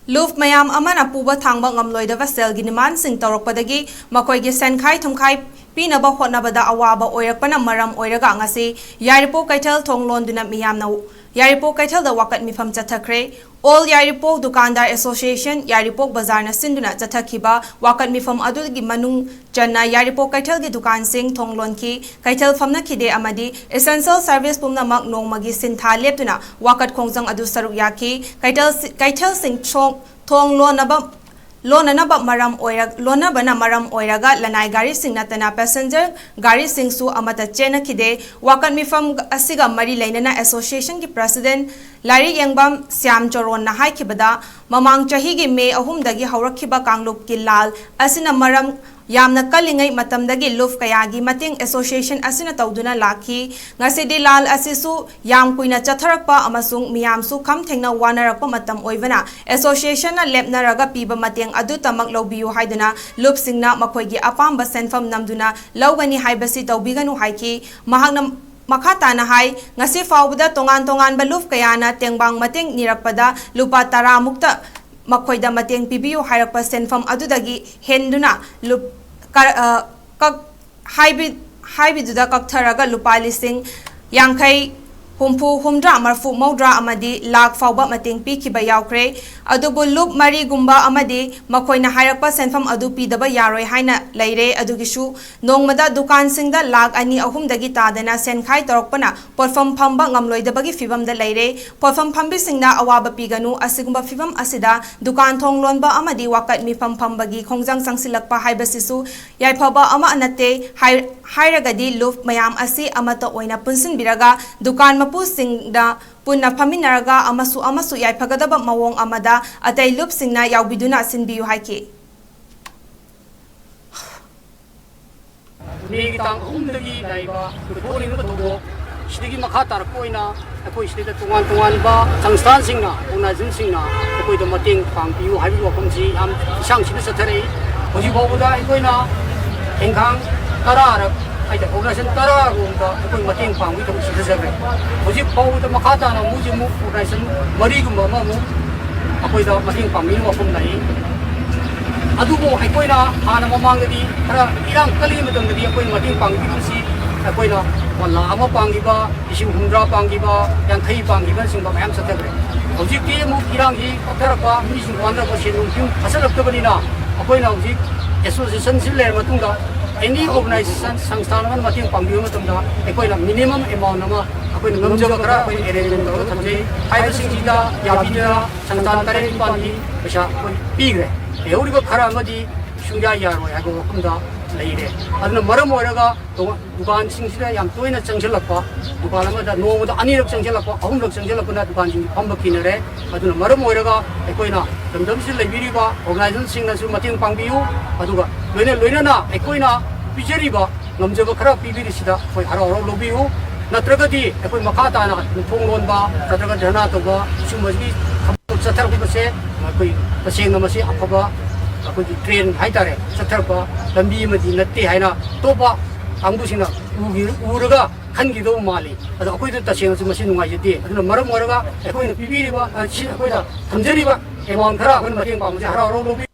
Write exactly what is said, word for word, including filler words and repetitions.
ꯂꯨꯞ ꯃꯌꯥꯝ ꯑꯃꯅ ꯄꯨꯕ ꯊꯥꯡꯕ ꯉꯝꯂꯣꯏꯗꯕ ꯁꯦꯜꯒꯤ ꯗꯤꯃꯥꯟꯁꯤꯡ ꯇꯧꯔꯛꯄꯗꯒꯤ ꯃꯈꯣꯏꯒꯤ ꯁꯦꯟꯈꯥꯏ ꯊꯨꯝꯈꯥꯏ ꯄꯤꯅꯕ ꯍꯣꯠꯅꯕꯗ ꯑꯋꯥꯕ ꯑꯣꯏꯔꯛꯄꯅ ꯃꯔꯝ ꯑꯣꯏꯔꯒ ꯉꯁꯤ ꯌꯥꯏꯔꯤꯄꯣꯛ ꯀꯩꯊꯦꯜ ꯊꯣꯡ ꯂꯣꯟꯗꯨꯅ ꯃꯤꯌꯥꯝꯅ ꯌꯥꯏꯔꯤꯄꯣꯛ ꯀꯩꯊꯦꯜꯗ ꯋꯥꯀꯠ ꯃꯤꯐꯝ ꯆꯠꯊꯈ꯭ꯔꯦ꯫ All Yairipok Dukandar Association, Yairipok Bazar ꯅ ꯁꯤꯟꯗꯨꯅ ꯆꯠꯊꯈꯤꯕ ꯋꯥꯀꯠ ꯃꯤꯐꯝ ꯑꯗꯨꯒꯤ ꯃꯅꯨꯡ ꯆꯟꯅ ꯌꯥꯏꯔꯤꯄꯣꯛ ꯀꯩꯊꯦꯜꯒꯤ ꯗꯨꯀꯥꯟꯁꯤꯡ ꯊꯣꯡ ꯂꯣꯟꯈꯤ, ꯀꯩꯊꯦꯜ ꯐꯝꯅꯈꯤꯗꯦ ꯑꯃꯗꯤ essential service ꯄꯨꯝꯅꯃꯛ ꯅꯣꯡꯃꯒꯤ ꯁꯤꯟꯊꯥ ꯂꯦꯞꯇꯨꯅ ꯋꯥꯀꯠ ꯈꯣꯡꯖꯪ ꯑꯗꯨ ꯁꯔꯨꯛ ꯌꯥꯈꯤ꯫ ꯀꯩꯊꯦꯜ-, ꯀꯩꯊꯦꯜꯁꯤꯡ ꯁꯣ-, ꯊꯣꯡ ꯂꯣꯟꯅꯕ, ꯂꯣꯟꯅꯅꯕ ꯃꯔꯝ ꯑꯣꯏꯔ-, ꯂꯣꯟꯅꯕꯅ ꯃꯔꯝ ꯑꯣꯏꯔꯒ ꯂꯅꯥꯏ ꯒꯥꯔꯤꯁꯤꯡ ꯅꯠꯇꯅ passenger ꯒꯥꯔꯤꯁꯤꯡꯁꯨ ꯑꯃꯠꯇ ꯆꯦꯟꯅꯈꯤꯗꯦ꯫ ꯋꯥꯀꯠ ꯃꯤꯐꯝ ꯑꯁꯤꯒ ꯃꯔꯤ ꯂꯩꯅꯅ association ꯒꯤ president ꯂꯥꯏꯔꯤꯛ ꯌꯦꯡꯕꯝ ꯁ꯭ꯌꯥꯝ ꯆꯣꯔꯣꯟꯅ ꯍꯥꯏꯈꯤꯕꯗ, ꯃꯃꯥꯡ ꯆꯍꯤꯒꯤ ꯃꯦ ꯑꯍꯨꯝꯗꯒꯤ ꯍꯧꯔꯛꯈꯤꯕ ꯀꯥꯡꯂꯨꯞꯀꯤ ꯂꯥꯜ ꯑꯁꯤꯅ ꯃꯔꯝ ꯌꯥꯝꯅ ꯀꯜꯂꯤꯉꯩ ꯃꯇꯝꯗꯒꯤ ꯂꯨꯞ ꯀꯌꯥꯒꯤ ꯃꯇꯦꯡ association ꯑꯁꯤꯅ ꯇꯧꯗꯨꯅ ꯂꯥꯛꯈꯤ꯫ ꯉꯁꯤꯗꯤ ꯂꯥꯜ ꯑꯁꯤꯁꯨ ꯌꯥꯝ ꯀꯨꯏꯅ ꯆꯠꯊꯔꯛꯄ ꯑꯃꯁꯨꯡ ꯃꯤꯌꯥꯝꯁꯨ ꯈꯝ ꯊꯦꯡꯅ ꯋꯥꯅꯔꯛꯄ ꯃꯇꯝ ꯑꯣꯏꯕꯅ, association ꯅ ꯂꯦꯞꯅꯔꯒ ꯄꯤꯕ ꯃꯇꯦꯡ ꯑꯗꯨꯇꯃꯛ ꯂꯧꯕꯤꯌꯨ ꯍꯥꯏꯗꯨꯅ ꯂꯨꯞꯁꯤꯡꯅ ꯃꯈꯣꯏꯒꯤ ꯑꯄꯥꯝꯕ ꯁꯦꯟꯐꯝ ꯅꯝꯗꯨꯅ ꯂꯧꯒꯅꯤ ꯍꯥꯏꯕꯁꯤ ꯇꯧꯕꯤꯒꯅꯨ ꯍꯥꯏꯈꯤ꯫ ꯃꯍꯥꯛꯅ ꯃꯈꯥ ꯇꯥꯅ ꯍꯥꯏ, ꯉꯁꯤ ꯐꯥꯎꯕꯗ ꯇꯣꯉꯥꯟ ꯇꯣꯉꯥꯟꯕ ꯂꯨꯞ ꯀꯌꯥꯅ ꯇꯦꯡꯕꯥꯡ ꯃꯇꯦꯡ ꯅꯤꯔꯛꯄꯗ ꯂꯨꯄꯥ ꯇꯔꯥ ꯃꯨꯛꯇ ꯃꯈꯣꯏꯗ ꯃꯇꯦꯡ ꯄꯤꯕꯤꯌꯨ ꯍꯥꯏꯔꯛꯄ ꯁꯦꯟꯐꯝ ꯑꯗꯨꯗꯒꯤ ꯍꯦꯟꯗꯨꯅ ꯂꯨꯞ-, ꯀ-, ꯑ, ꯀꯛ-, ꯍꯥꯏꯕꯤ-, ꯍꯥꯏꯕꯤꯗꯨꯗ ꯀꯛꯊꯔꯒ ꯂꯨꯄꯥ ꯂꯤꯁꯤꯡ ꯌꯥꯡꯈꯩ, ꯍꯨꯝꯐꯨ, ꯍꯨꯝꯗ꯭ꯔꯥ, ꯃꯔꯐꯨ, ꯃꯧꯗ꯭ꯔꯥ ꯑꯃꯗꯤ ꯂꯥꯈ ꯐꯥꯎꯕ ꯃꯇꯦꯡ ꯄꯤꯈꯤꯕ ꯌꯥꯎꯈ꯭ꯔꯦ꯫ ꯑꯗꯨꯕꯨ ꯂꯨꯞ ꯃꯔꯤꯒꯨꯝꯕ ꯑꯃꯗꯤ ꯃꯈꯣꯏꯅ ꯍꯥꯏꯔꯛꯄ ꯁꯦꯟꯐꯝ ꯑꯗꯨ ꯄꯤꯗꯕ ꯌꯥꯔꯣꯏ ꯍꯥꯏꯅ ꯂꯩꯔꯦ꯫ ꯑꯗꯨꯒꯤꯁꯨ ꯅꯣꯡꯃꯗ ꯗꯨꯀꯥꯟꯁꯤꯡꯗ ꯂꯥꯈ ꯑꯅꯤ, ꯑꯍꯨꯝꯗꯒꯤ ꯇꯥꯗꯅ ꯁꯦꯟꯈꯥꯏ ꯇꯧꯔꯛꯄꯅ ꯄꯣꯠꯐꯝ ꯐꯝꯕ ꯉꯝꯂꯣꯏꯗꯕꯒꯤ ꯐꯤꯚꯝꯗ ꯂꯩꯔꯦ꯫ ꯄꯣꯠꯐꯝ ꯐꯝꯕꯤꯁꯤꯡꯅ ꯑꯋꯥꯕ ꯄꯤꯒꯅꯨ꯫ ꯑꯁꯤꯒꯨꯝꯕ ꯐꯤꯚꯝ ꯑꯁꯤꯗ ꯗꯨꯀꯥꯟ ꯊꯣꯡ ꯂꯣꯟꯕ ꯑꯃꯗꯤ ꯋꯥꯀꯠ ꯃꯤꯐꯝ ꯐꯝꯕꯒꯤ ꯈꯣꯡꯖꯪ ꯆꯪꯁꯤꯜꯂꯛꯄ ꯍꯥꯏꯕꯁꯤꯁꯨ ꯌꯥꯏꯐꯕ ꯑꯃ ꯅꯠꯇꯦ꯫ ꯍꯥꯏ-, ꯍꯥꯏꯔꯒꯗꯤ ꯂꯨꯞ ꯃꯌꯥꯝ ꯑꯁꯤ ꯑꯃꯠꯇ ꯑꯣꯏꯅ ꯄꯨꯟꯁꯤꯟꯕꯤꯔꯒ ꯗꯨꯀꯥꯟ ꯃꯄꯨꯁꯤꯡꯗ ꯄꯨꯟꯅ ꯐꯝꯃꯤꯟꯅꯔꯒ ꯑꯃꯁꯨ ꯑꯃꯁꯨ ꯌꯥꯏꯐꯒꯗꯕ ꯃꯑꯣꯡ ꯑꯃꯗ ꯑꯇꯩ ꯂꯨꯞꯁꯤꯡꯅ ꯌꯥꯎꯕꯤꯗꯨꯅ ꯁꯤꯟꯕꯤꯌꯨ ꯍꯥꯏꯈꯤ꯫ ꯃꯦꯒꯤ ꯇꯥꯡ ꯑꯍꯨꯝꯗꯒꯤ ꯂꯥꯛꯏꯕ ꯑꯩꯈꯣꯏ ꯊꯣꯛꯂꯤꯕ ꯊꯧꯗꯣꯛ ꯁꯤꯗꯒꯤ ꯃꯈꯥ ꯇꯥꯔꯛꯄ ꯑꯣꯏꯅ ꯑꯩꯈꯣꯏ ꯁꯤꯗ ꯇꯣꯉꯥꯟ ꯇꯣꯉꯥꯟꯕ ꯁꯪꯁꯊꯥꯟꯁꯤꯡꯅ, organization ꯁꯤꯡꯅ ꯑꯩꯈꯣꯏꯗ ꯃꯇꯦꯡ ꯄꯥꯡꯕꯤꯌꯨ ꯍꯥꯏꯕꯒꯤ ꯋꯥꯐꯝꯁꯤ ꯌꯥꯝ ꯏꯁꯥꯡ ꯁꯤꯗ ꯆꯠꯊꯔꯛꯏ꯫ ꯍꯧꯖꯤꯛ ꯐꯥꯎꯕꯗ ꯑꯩꯈꯣꯏꯅ ꯈꯦꯡꯈꯥꯡ ꯇꯔꯥꯔꯛ ꯍꯥꯏꯗꯤ organization ꯇꯔꯥꯔꯣꯝꯗ ꯑꯩꯈꯣꯏ ꯃꯇꯦꯡ ꯄꯥꯡꯕꯒꯤ ꯊꯕꯛ ꯁꯤꯟꯊꯖꯈ꯭ꯔꯦ꯫ ꯍꯧꯖꯤꯛ ꯐꯥꯎꯕꯗ ꯃꯈꯥ ꯇꯥꯅ ꯑꯃꯨꯛ ꯍꯧꯖꯤꯛ ꯑꯃꯨꯛ organization ꯃꯔꯤꯒꯨꯝꯕ ꯑꯃ ꯑꯃꯨꯛ ꯑꯩꯈꯣꯏꯗ ꯃꯇꯦꯡ ꯄꯥꯡꯕꯤꯅꯕ ꯋꯥꯐꯝ ꯂꯥꯛꯏ꯫ ꯑꯗꯨꯕꯨ ꯑꯩꯈꯣꯏꯅ ꯍꯥꯟꯅ ꯃꯃꯥꯡꯗꯗꯤ ꯈꯔ ꯏꯔꯥꯡ ꯀꯜꯂꯤꯉꯩ ꯃꯇꯝꯗꯗꯤ ꯑꯩꯈꯣꯏꯅ ꯃꯇꯦꯡ ꯄꯥꯡꯕꯤꯕꯁꯤ ꯑꯩꯈꯣꯏꯅ ꯂꯨꯄꯥ ꯂꯥꯈ ꯑꯃ ꯄꯥꯡꯈꯤꯕ, ꯂꯤꯁꯤꯡ ꯍꯨꯝꯗ꯭ꯔꯥ ꯄꯥꯡꯈꯤꯕ, ꯌꯥꯡꯈꯩ ꯄꯥꯡꯈꯤꯕꯅꯆꯤꯡꯕ ꯃꯌꯥꯝ ꯆꯠꯊꯈ꯭ꯔꯦ꯫ ꯍꯧꯖꯤꯛꯇꯤ ꯑꯃꯨꯛ ꯏꯔꯥꯡꯁꯤ ꯄꯠꯊꯔꯛꯄ, ꯃꯤꯁꯤꯡ ꯋꯥꯅꯔꯛꯄ, ꯁꯦꯟ ꯅꯨꯡ ꯐꯤꯕꯝ ꯐꯠꯁꯤꯜꯂꯛꯇꯕꯅꯤꯅ ꯑꯩꯈꯣꯏꯅ ꯍꯧꯖꯤꯛ ꯑꯦꯁꯣꯁꯤꯌꯦꯁꯟꯁꯤ ꯂꯩꯔ ꯃꯇꯨꯡꯗ ꯑꯦꯅꯤ ꯑꯣꯔꯒꯅꯥꯏꯖꯦꯁꯟ, ꯁꯪꯁꯊꯥꯟ ꯑꯃꯅ ꯃꯇꯦꯡ ꯄꯥꯡꯕꯤꯕ ꯃꯇꯝꯗ ꯑꯩꯈꯣꯏꯅ ꯃꯤꯅꯤꯃꯝ ꯑꯦꯃꯥꯎꯟ ꯑꯃ ꯑꯩꯈꯣꯏꯅ ꯉꯝꯖꯕ ꯈꯔ ꯑꯩꯈꯣꯏꯅ ꯑꯦꯔꯦꯟꯖꯃꯦꯟ ꯇꯧꯔꯒ ꯊꯝꯖꯩ꯫ ꯍꯥꯏꯔꯤꯕꯁꯤꯡꯁꯤꯗ ꯌꯥꯕꯤꯗꯅ ꯁꯪꯁꯊꯥꯟ ꯇꯔꯦꯠ ꯅꯤꯄꯥꯜꯒꯤ ꯄꯩꯁꯥ ꯑꯩꯈꯣꯏ ꯄꯤꯈ꯭ꯔꯦ꯫ ꯂꯩꯍꯧꯔꯤꯕ ꯈꯔ ꯑꯃꯗꯤ ꯁꯨꯡꯌꯥ ꯌꯥꯔꯣꯏ ꯍꯥꯏꯕ ꯋꯥꯐꯝꯗ ꯂꯩꯔꯦ꯫ ꯑꯗꯨꯅ ꯃꯔꯝ ꯑꯣꯏꯔꯒ ꯇꯣꯉꯥꯟ-, ꯗꯨꯀꯥꯟꯁꯤꯡꯁꯤꯗ ꯌꯥꯝ ꯇꯣꯏꯅ ꯆꯪꯁꯤꯜꯂꯛꯄ, ꯗꯨꯀꯥꯟ ꯑꯃꯗ ꯅꯣꯡꯃꯗ ꯑꯅꯤꯔꯛ ꯆꯪꯁꯤꯜꯂꯛꯄ, ꯑꯍꯨꯝꯂꯛ ꯆꯪꯁꯤꯜꯂꯛꯄꯅ ꯗꯨꯀꯥꯟꯁꯤꯡ ꯐꯝꯕ ꯀꯤꯅꯔꯦ꯫ ꯑꯗꯨꯅ ꯃꯔꯝ ꯑꯣꯏꯔꯒ ꯑꯩꯈꯣꯏꯅ ꯂꯝꯗꯝꯁꯤꯗ ꯂꯩꯕꯤꯔꯤꯕ ꯑꯣꯔꯒꯅꯥꯏꯖꯦꯁꯟꯁꯤꯡꯅꯁꯨ ꯃꯇꯦꯡ ꯄꯥꯡꯕꯤꯌꯨ, ꯑꯗꯨꯒ ꯂꯣꯏꯅ ꯂꯣꯏꯅꯅ ꯑꯩꯈꯣꯏꯅ ꯄꯤꯖꯔꯤꯕ ꯉꯝꯖꯕ ꯈꯔ ꯄꯤꯕꯤꯔꯤꯁꯤꯗ ꯑꯩꯈꯣꯏ ꯍꯔꯥꯎ ꯍꯔꯥꯎ ꯂꯧꯕꯤꯌꯨ꯫ ꯅꯠꯇ꯭ꯔꯒꯗꯤ ꯑꯩꯈꯣꯏ ꯃꯈꯥ ꯇꯥꯅ ꯊꯣꯡ ꯂꯣꯟꯕ ꯅꯠꯇ꯭ꯔꯒ ꯙꯔꯅꯥ ꯇꯧꯕ ꯁꯤꯒꯨꯝꯕꯒꯤ ꯊꯕꯛ ꯆꯠꯊꯔꯛꯄꯁꯦ ꯑꯩꯈꯣꯏ ꯇꯁꯦꯡꯅ ꯃꯁꯤ ꯑꯐꯕ ꯑꯩꯈꯣꯏꯒꯤ ꯇ꯭ꯔꯦꯟ ꯍꯥꯏꯇꯥꯔꯦ, ꯆꯠꯊꯔꯛꯄ ꯂꯝꯕꯤ ꯑꯃꯗꯤ ꯅꯠꯇꯦ ꯍꯥꯏꯅ ꯑꯇꯣꯞꯄ ꯀꯥꯡꯕꯨꯁꯤꯡꯅ ꯎꯒꯤ-, ꯎꯔꯒ ꯈꯟꯈꯤꯗꯧꯕ ꯃꯥꯜꯂꯤ꯫ ꯑꯗꯣ ꯑꯩꯈꯣꯏꯗ ꯇꯁꯦꯡꯅꯁꯨ ꯃꯁꯤ ꯅꯨꯡꯉꯥꯏꯖꯗꯦ꯫ ꯑꯗꯨꯅ ꯃꯔꯝ ꯑꯣꯏꯔꯒ ꯑꯩꯈꯣꯏꯅ ꯄꯤꯕꯤꯔꯤꯕ, ꯑ, ꯁꯤ ꯑꯩꯈꯣꯏꯗ ꯊꯝꯖꯔꯤꯕ ꯑꯦꯃꯥꯎꯟ ꯈꯔ ꯑꯩꯈꯣꯏꯅ ꯃꯇꯦꯡ ꯄꯥꯡꯕꯁꯦ ꯍꯔꯥꯎ ꯍꯔꯥꯎ ꯂꯧꯕꯤ꯫